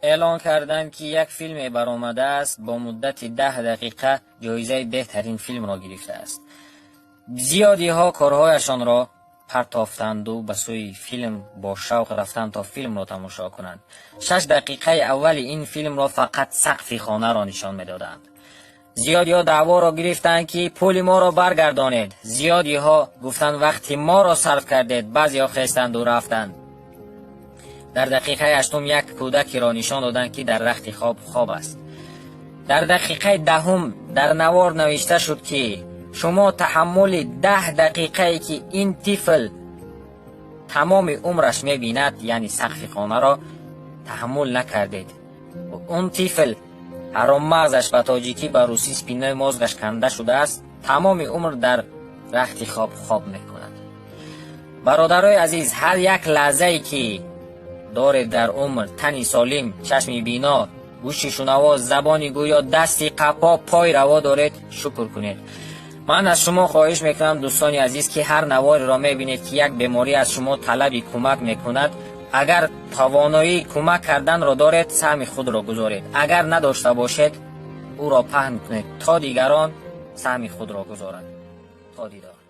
Эълон карданд, ки як филме баромадааст, бо муддати 10 дақиқа ҷоизаи беҳтарин филмро гирифтааст. Зиёдиҳо корҳояшонро партофтанду ба сӯи филм бо шавқ рафтанд, то филмро тамошо кунанд. 6 дақиқаи аввали ин филмро фақат сақфи хонаро нишон медоданд. Зиёдиҳо даъворо гирифтанд, ки пули моро баргардонед. Зиёдиҳо гуфтанд: «Вақти моро сарф кардед». Баъзеҳо хестанду рафтанд. Дар дақиқаи ҳаштум як кӯдакеро нишон доданд, ки дар рахти хоб хоб аст. Дар дақиқаи 10-ум дар навор навишта шуд, ки шумо таҳаммули 10 дақиқае, ки ин тифл тамоми умраш мебинад, яъне сақфи хонаро таҳаммул накардед. Он тифл ҳароммағзаш, ба тоҷикӣ, ба русӣ спинной мозг аш канда шудааст, тамоми умр дар рахти хоб хоб мекунад. Бародарои азиз, ҳар як лаҳзае, ки доред дар умр, тани солим, чашми бино, гӯши шунаво, забони гӯё, дасти қапо, пой раво доред, шукр кунед. Ман аз шумо хоҳиш мекунам, дӯстони азиз, ки ҳар навориро мебинед, ки як беморӣ аз шумо талаби кӯмак мекунад, агар тавоноии кӯмак карданро доред, саҳми худро гузоред. Агар надошта бошед, ӯро паҳн кунед, то дигарон саҳми худро гузоранд. То дидор.